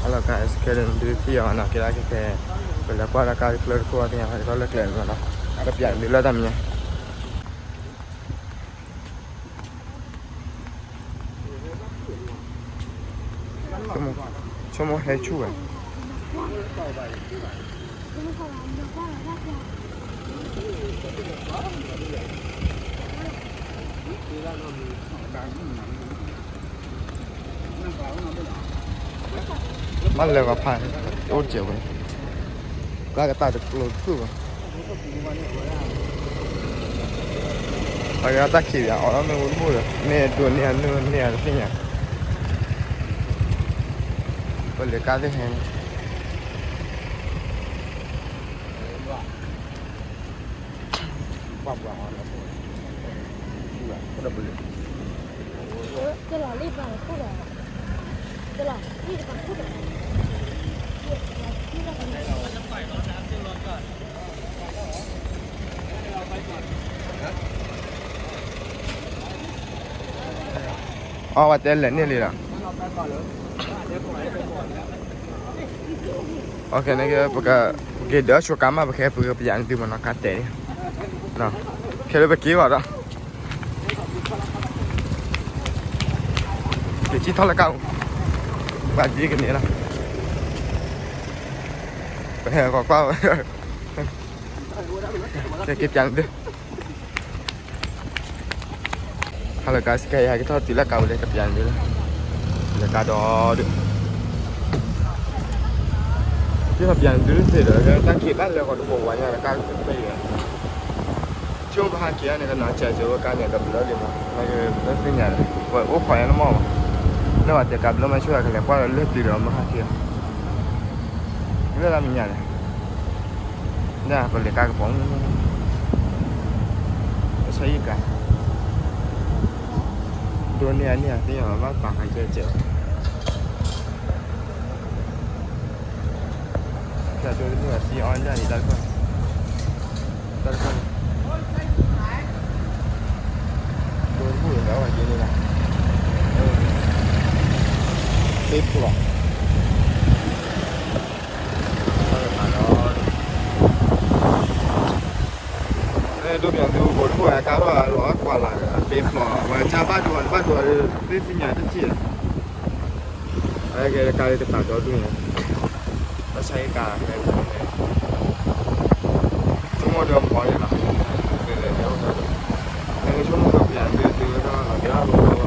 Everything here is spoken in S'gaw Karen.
Hello guys, ခဲဒုးထံၣ်အီၤနီၤ ကဲဒၣ်ခဲခဲ ပလဲၤကွၢ်တၢ်ကါတကျိတခိၣ်အီၤသ့ၣ်ညါ ကထီၣ်လၢကျဲမးနီၤ ကပျးဒုးလၢတၢ်မံၤညါ ဆိကမိၣ်ဟဲဆူၣ်ဝဲ ဘၣ်လဲၤကီးဖး အိၣ်စဲးဝဲ ဘၣ်ကတၢ်တကျိတဖုၣ်ဘၣ် အကတၢ်ခံးဘၣ် အီၣ်လီၤမ့ၢ်အိၣ်တဘိၣ်ဒီး မ့ၢ်ဒိးန့ၢ်အနုၢ်န့ၢ်အတသ့ၣ်ညါ ပလဲၤကါသ့ၣ်ဟဲန့ၣ် အီၣ်ဝဲတဲလဲၣ်န့ၣ်လံလီၤ နက ပက ပက့ၤဒၢဆိကါမး ပကဟဲပကပျးန့ၣ်ဒုးမးနီၤ ကါတဲာ်န့ၣ် ခဲလၢပက့ၤဘၣ်ဒီး က့ၤထီၣ်လၢကါအိၣ် ပှၤဒ်ကန့ၣ်လီၤ ပဟဲကီးကွၢ်ဝဲ ကက့ၤပျးန့ၣ်ဒုး ဟါလၢကါစကဲယၤ ကထီၣ်တုၤလၢကါဝဲလၢကပျးန့ၣ်ဒုးလီၤ လၢကါဒီးဒုး ကထီၣ်ပျးန့ၣ်ဒုးသ့ဒီး တၢ်ခံးဘၣ်လဲၤဃီတဘိးဝဲညါ လၢကါတဖဲအံၤ ဆိကမိၣ်ပဟးက့ၤန့ၣ် ကနီၤစဲးစၢၤဝဲကါန့ၣ် ကဘျၢလံမး နကဘျၢသ့ၣ်ညါဒီး ပအိၣ်ခိးညါလၢမီၢ်မး လၢဘၣ်တဲကါဘျၢမးဆိ ကလဲၤကွၢ်လၢတုၤဒီးမဟါက့ၤ လၢလၢမံၤညါန့ၣ် ဒ်ပလဲၤကါကပီၤ ပဆၢယံၤကါ ဒိးန့ၢ်အန့ၢ်အသ့ၣ်ညါဘၣ်ပာ်ခါကဲကဲ တၢ်ဒိးတမုၢ်အသံအီၣ်ဒၣ်အံၤတၢ်တခီ တၢ်တခီ ဒိးတမုၢ်အသံအီၣ်က့ၤန့ၣ်လီၤ သ့ဖျိး ဒိးပျးသုဘိးတခိၣ်အကါထီၣ်အလီၤကွၢ်လၢ် အသ့ဖျိး ဝဲကါဘၣ်ဒိးဘၣ်ဒိးသ့ၣ်ညါတထံၣ် အကဲကါလၢတပာ်ဒီဒူၣ်န့ၣ် ဘၣ်ဆၣ်ယကါ ဆိကမိၣ်ဒီးမီၤန့ၣ်လီၤ နကဆိကမိၣ်ကပျးသုသုဝဲဒၣ်လီၤ ကဲထီၣ်လီၤ